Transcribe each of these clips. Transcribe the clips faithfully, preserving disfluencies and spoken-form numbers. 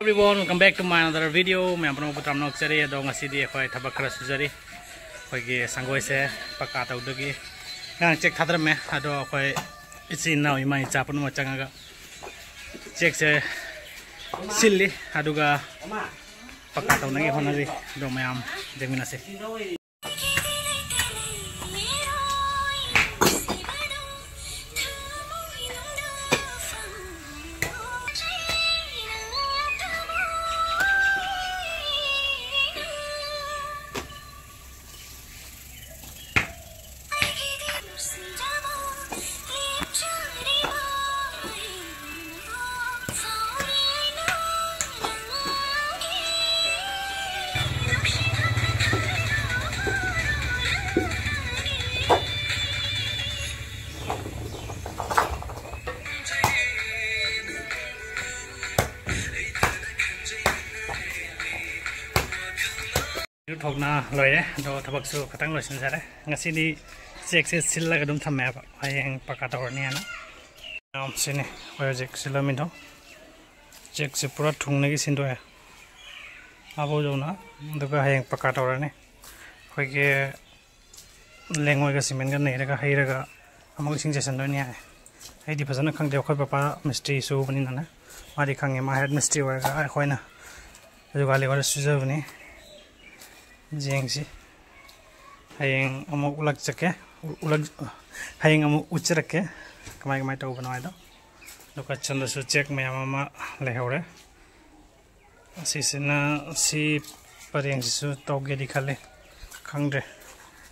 Everyone, welcome back to my another video. ꯃꯌꯥꯝ ꯄꯨꯝꯅꯃꯛꯄꯨ ꯇꯔꯥꯝꯅ ꯑꯣꯛꯆꯔꯤ꯫ ꯑꯗꯣ ꯉꯁꯤꯗꯤ ꯑꯩꯈꯣꯏ ꯊꯕꯛ ꯈꯔ ꯁꯨꯖꯔꯤ꯫ ꯑꯩꯈꯣꯏꯒꯤ ꯁꯪꯒꯣꯏꯁꯦ ꯄꯀꯥ ꯇꯧꯗꯨꯒꯤ ꯉꯔꯥꯡ ꯆꯦꯛ ꯊꯥꯗꯔꯝꯃꯦ꯫ ꯑꯗꯣ ꯑꯩꯈꯣꯏ ꯏꯆꯤꯟ ꯏꯅꯥꯎ, ꯏꯃꯥ ꯏꯆꯥ ꯄꯨꯝꯅꯃꯛ ꯆꯪꯉꯒ ꯆꯦꯛꯁꯦ ꯁꯤꯜꯂꯤ꯫ ꯑꯗꯨꯒ ꯄꯀꯥ ꯇꯧꯅꯉꯥꯏ ꯍꯣꯠꯅꯔꯤ꯫ ꯑꯗꯣ ꯃꯌꯥꯝ ꯌꯦꯡꯃꯤꯟꯅꯁꯤ꯫ ꯏꯔꯨꯊꯣꯛꯅ ꯂꯣꯏꯔꯦ꯫ ꯑꯗꯣ ꯊꯕꯛꯁꯨ ꯈꯇꯪ ꯂꯣꯏꯁꯤꯟꯖꯔꯦ꯫ ꯉꯁꯤꯗꯤ ꯆꯦꯛꯁꯦ ꯁꯤꯜꯂꯒ ꯑꯗꯨꯝ ꯊꯝꯃꯦꯕ, ꯍꯌꯦꯡ ꯄꯀꯥ ꯇꯧꯔꯅꯤ ꯍꯥꯏꯅ꯫ ꯁꯤꯅꯤ ꯑꯩꯈꯣꯏ ꯍꯧꯖꯤꯛ ꯁꯤꯜꯂꯝꯃꯤꯗꯣ꯫ ꯆꯦꯛꯁꯦ ꯄꯨꯔꯥ ꯊꯨꯡꯅꯒꯤ ꯁꯤꯟꯗꯣꯛꯑꯦ, ꯑꯕꯧꯖꯧꯅ꯫ ꯑꯗꯨꯒ ꯍꯌꯦꯡ ꯄꯀꯥ ꯇꯧꯔꯅꯤ꯫ ꯑꯩꯈꯣꯏꯒꯤ ꯂꯦꯡꯉꯣꯏꯒ ꯁꯤꯃꯦꯟꯒ ꯅꯩꯔꯒ ꯍꯩꯔꯒ ꯑꯃꯨꯛ ꯏꯁꯤꯡ ꯆꯥꯏꯁꯤꯟꯗꯣꯏꯅꯤ ꯍꯥꯏ꯫ ꯑꯩꯗꯤ ꯐꯖꯅ ꯈꯪꯗꯦ, ꯑꯩꯈꯣꯏ ꯄꯄꯥ ꯃꯤꯁꯇ꯭ꯔꯤ ꯁꯨꯕꯅꯤꯅꯅꯦ, ꯃꯥꯗꯤ ꯈꯪꯉꯦ꯫ ꯃꯥ ꯍꯦꯠ ꯃꯤꯁꯇ꯭ꯔꯤ ꯑꯣꯏꯔꯒ ꯑꯩꯈꯣꯏꯅ ꯖꯨꯒꯥꯂꯤ ꯑꯣꯏꯔ ꯁꯨꯖꯕꯅꯤ꯫ ꯌꯦꯡꯁꯤ, ꯍꯌꯦꯡ ꯑꯃꯨꯛ ꯎꯠꯂꯛꯆꯀꯦ, ꯎꯠꯂꯛ-, ꯍꯌꯦꯡ ꯑꯃꯨꯛ ꯎꯠꯆꯔꯛꯀꯦ ꯀꯃꯥꯏ ꯀꯃꯥꯏ ꯇꯧꯕꯅꯣ ꯍꯥꯏꯗꯣ꯫ ꯑꯗꯨꯒ ꯆꯟꯗꯁꯨ ꯆꯦꯛ ꯃꯌꯥꯝ ꯑꯃ ꯂꯩꯍꯧꯔꯦ꯫ ꯑꯁꯤꯁꯤꯅ, ꯁꯤ ꯄꯔꯦꯡꯁꯤꯁꯨ ꯇꯧꯒꯦꯗꯤ ꯈꯜꯂꯤ, ꯈꯪꯗ꯭ꯔꯦ꯫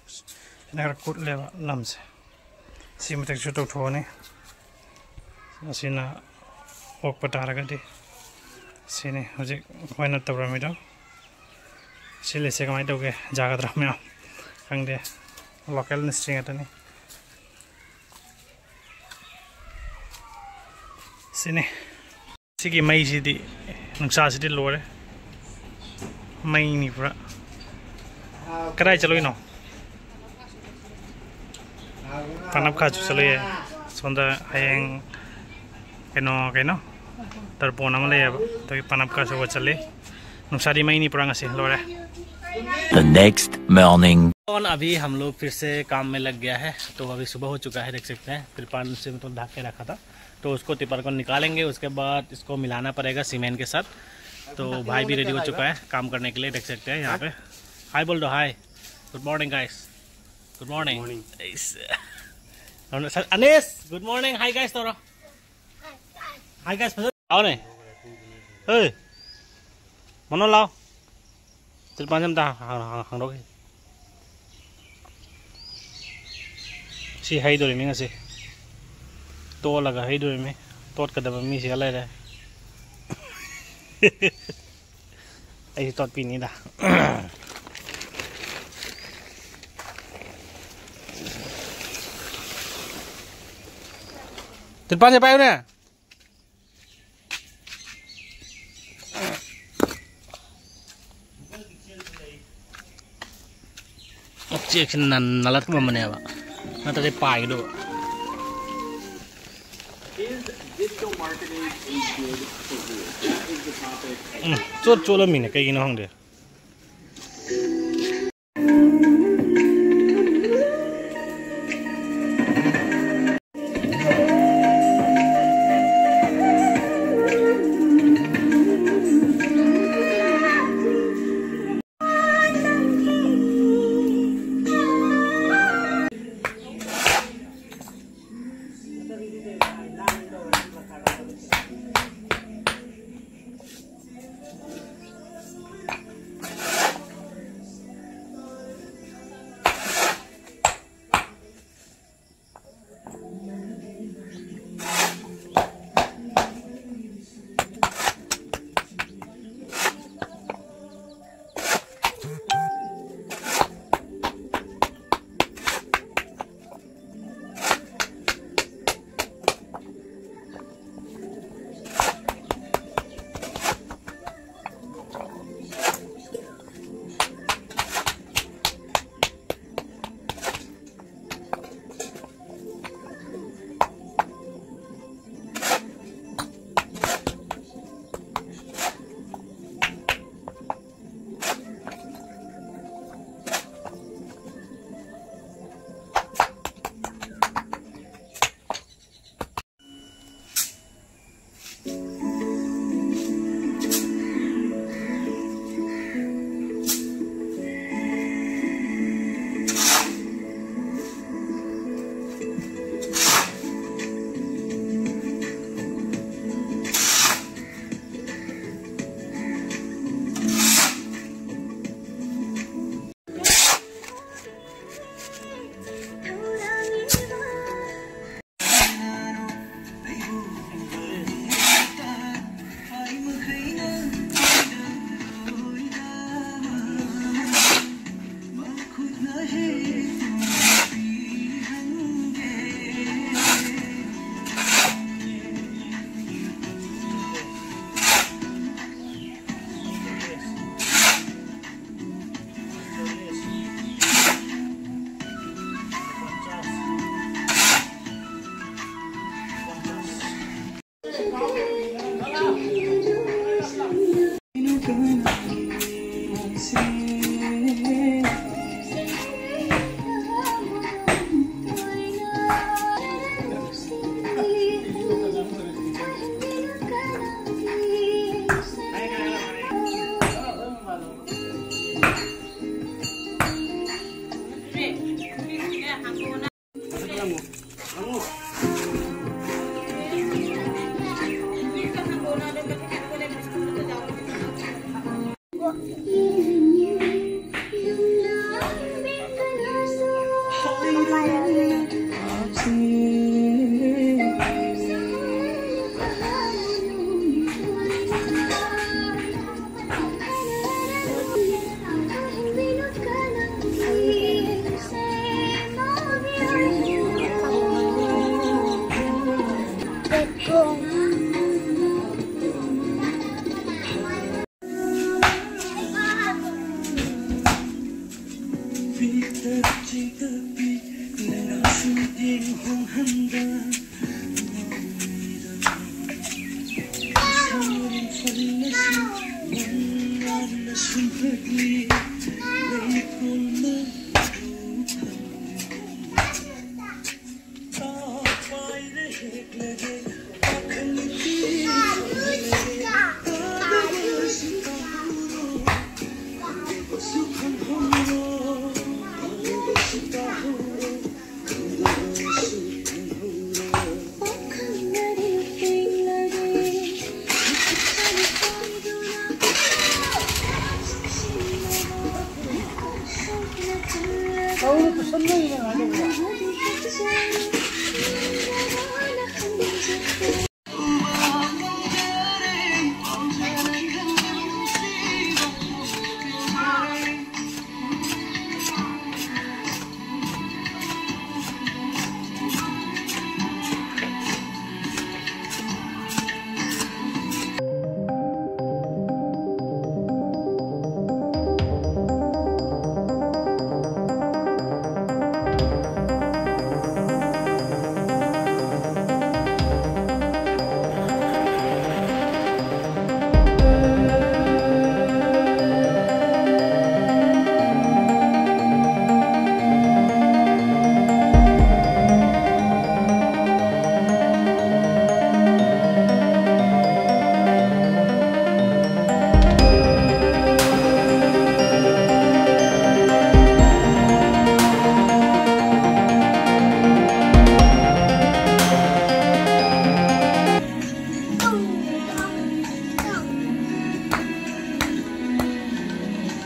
ꯁꯤꯅ ꯈꯔ ꯀꯨꯠꯂꯦꯕ ꯂꯝꯁꯦ꯫ ꯁꯤ ꯃꯊꯛꯁꯨ ꯇꯧꯊꯣꯛꯑꯅꯤ꯫ ꯑꯁꯤꯅ ꯑꯣꯛꯄ ꯇꯥꯔꯒꯗꯤ꯫ ꯁꯤꯅꯤ ꯍꯧꯖꯤꯛ ꯑꯩꯈꯣꯏꯅ ꯇꯧꯔꯝꯃꯤꯗꯣ꯫ ꯁꯤ ꯂꯩꯁꯦ ꯀꯃꯥꯏꯅ ꯇꯧꯒꯦ? ꯌꯥꯒꯗ꯭ꯔꯥ ꯃꯌꯥꯝ? ꯈꯪꯗꯦ, ꯂꯣꯀꯦꯜ ꯃꯤꯁꯇ꯭ꯔꯤ ꯉꯥꯛꯇꯅꯤ꯫ ꯁꯤꯅꯤ꯫ ꯁꯤꯒꯤ ꯃꯩꯁꯤꯗꯤ, ꯅꯨꯡꯁꯥꯁꯤꯗꯤ ꯂꯣꯏꯔꯦ꯫ ꯃꯩꯅꯤ ꯄꯨꯔꯥ꯫ ꯀꯗꯥꯏ ꯆꯠꯂꯨꯏꯅꯣ? ꯄꯥꯅꯞ ꯈꯥꯁꯨ ꯆꯠꯂꯨꯌꯦ꯫ ꯁꯣꯝꯗ ꯍꯌꯦꯡ ꯀꯩꯅꯣ, ꯀꯩꯅꯣ, ꯇꯔꯄꯣꯟ ꯑꯃ ꯂꯩꯌꯦꯕ, ꯑꯗꯨꯒꯤ ꯄꯅꯞ ꯀꯥꯁꯨꯕ ꯆꯠꯂꯤ꯫ ꯅꯨꯡꯁꯥꯗꯤ ꯃꯩꯅꯤ ꯄꯨꯔꯥ ꯉꯁꯤ, ꯂꯣꯏꯔꯦ꯫ The next morning. और अभी हम लोग फिर से काम में लग गया है। तो अभी सुबह हो चुका है, देख सकते हैं, तिरपाल से मतलब ढक के रखा था, तो उसको तिरपाल को निकालेंगे। उसके बाद इसको मिलाना पड़ेगा सीमेंट के साथ। तो भाई भी रेडी हो चुका है काम करने के लिए, देख सकते हैं यहाँ पे। हाय बोल दो, हाय। Good morning guys. Good morning. Morning. Anesh, good morning. Hi guys तोरो। ꯍꯥꯏ ꯒꯥꯏꯁ, ꯐꯖꯅ ꯂꯥꯎꯅꯦ꯫ ꯍꯦ, ꯃꯅꯣ ꯂꯥꯎ꯫ ꯇ꯭ꯔꯤꯄꯥꯟꯁꯦ ꯑꯝꯇ ꯍꯥꯡ-, ꯍꯥꯡ-, ꯍꯥꯡꯗꯣꯛꯈꯤ꯫ ꯁꯤ ꯍꯩꯗꯣꯔꯤꯃꯤ ꯉꯁꯤ꯫ ꯇꯣꯠꯂꯒ ꯍꯩꯗꯣꯔꯤꯃꯤ꯫ ꯇꯣꯠꯀꯗꯕ ꯃꯤꯁꯤꯒ ꯂꯩꯔꯦ꯫ ꯑꯩꯁꯨ ꯇꯣꯠꯄꯤꯅꯤꯗ꯫ ꯇ꯭ꯔꯤꯄꯥꯟꯁꯦ ꯄꯥꯏꯌꯨꯅꯦ꯫ ꯎꯆꯦꯛꯁꯤꯅ ꯅꯟ-, ꯅꯜꯂꯛꯄ ꯉꯝꯕꯅꯦꯕ, ꯅꯠꯇ꯭ꯔꯗꯤ ꯄꯥꯏꯒꯗꯧꯕ꯫ Is digital marketing good for you? That is the topic. ꯎꯝ, ꯆꯣꯠ ꯆꯣꯠꯂꯝꯃꯤꯅꯦ, ꯀꯩꯒꯤꯅꯣ ꯈꯪꯗꯦ꯫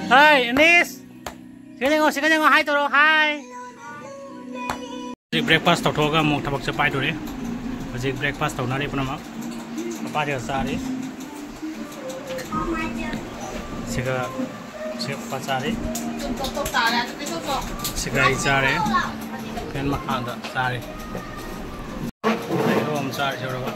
Hi, Anis. ꯁꯤꯒ ꯌꯦꯡꯉꯣ, ꯁꯤꯒ ꯌꯦꯡꯉꯣ, hi ꯇꯧꯔꯣ, hi. ꯍꯧꯖꯤꯛ breakfast ꯇꯧꯊꯣꯛꯑꯒ ꯑꯃꯨꯛ ꯊꯕꯛ ꯆꯠꯄ ꯍꯥꯏꯗꯣꯔꯦ꯫ ꯍꯧꯖꯤꯛ breakfast ꯇꯧꯅꯔꯤ ꯄꯨꯝꯅꯃꯛ꯫ ꯃꯄꯥꯁꯤꯒ ꯆꯥꯔꯤ꯫ ꯁꯤꯒ, ꯁꯤꯒ ꯄꯄꯥ ꯆꯥꯔꯤ꯫ ꯁꯤꯒ ꯑꯩ ꯆꯥꯔꯦ꯫ Fan ꯃꯈꯥꯗ ꯆꯥꯔꯤ꯫ ꯍꯩꯅꯧ ꯑꯃ ꯆꯥꯔꯁꯤ ꯍꯧꯔꯒ꯫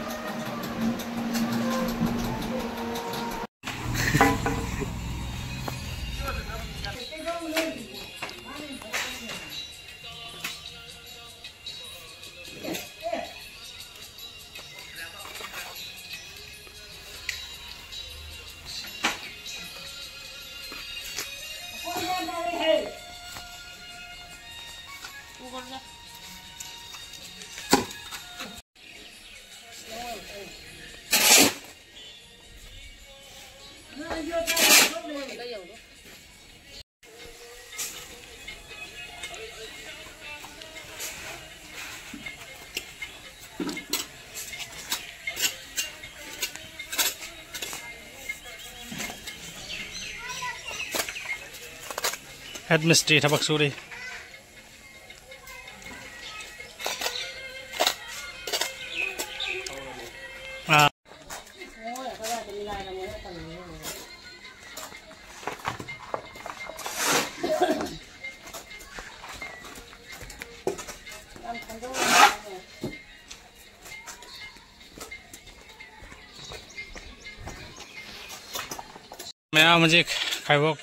Head mistri ꯊꯕꯛ ꯁꯨꯔꯤ꯫ ꯑꯥ꯫ ꯃꯌꯥꯝ ꯍꯧꯖꯤꯛ ꯈꯥꯏꯕꯣꯛ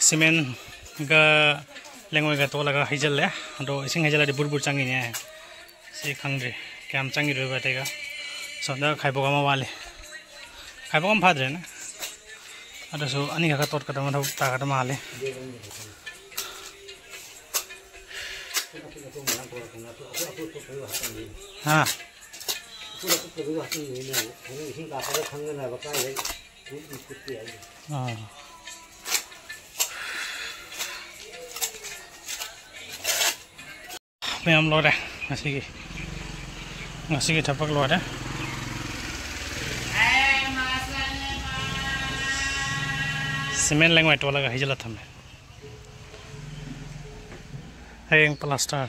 ꯁꯤꯃꯦꯟꯒ ꯂꯩꯉꯣꯏꯒ ꯇꯣꯠꯂꯒ ꯍꯩꯖꯤꯜꯂꯦ꯫ ꯑꯗꯣ ꯏꯁꯤꯡ ꯍꯩꯖꯤꯜꯂꯗꯤ ꯕꯨꯔ ꯕꯨꯔ ꯆꯪꯉꯤꯅꯦ꯫ ꯁꯤ ꯈꯪꯗ꯭ꯔꯤ ꯀꯌꯥꯝ ꯆꯪꯈꯤꯗꯣꯏꯕ ꯑꯇꯩꯒ꯫ ꯁꯣꯝꯗ ꯈꯥꯏꯕꯣꯛ ꯑꯃ ꯋꯥꯠꯂꯤ꯫ ꯈꯥꯏꯕꯣꯛ ꯑꯃ ꯐꯥꯗ꯭ꯔꯦꯅꯦ꯫ ꯑꯗꯨꯁꯨ ꯑꯅꯤꯈꯛ ꯇꯣꯠꯀꯗꯕ ꯃꯊꯧ ꯇꯥꯒꯗꯕ ꯃꯥꯜꯂꯤ꯫ ꯍꯥ? ꯑꯥ꯫ ꯃꯌꯥꯝ ꯂꯣꯏꯔꯦ ꯉꯁꯤꯒꯤ꯫ ꯉꯁꯤꯒꯤ ꯊꯕꯛ ꯂꯣꯏꯔꯦ꯫ ꯁꯤꯃꯦꯟ ꯂꯩꯉꯣꯏ ꯇꯣꯠꯂꯒ ꯍꯩꯖꯤꯜꯂ ꯊꯝꯃꯦ꯫ ꯍꯌꯦꯡ ꯄ꯭ꯂꯥꯁꯇꯔ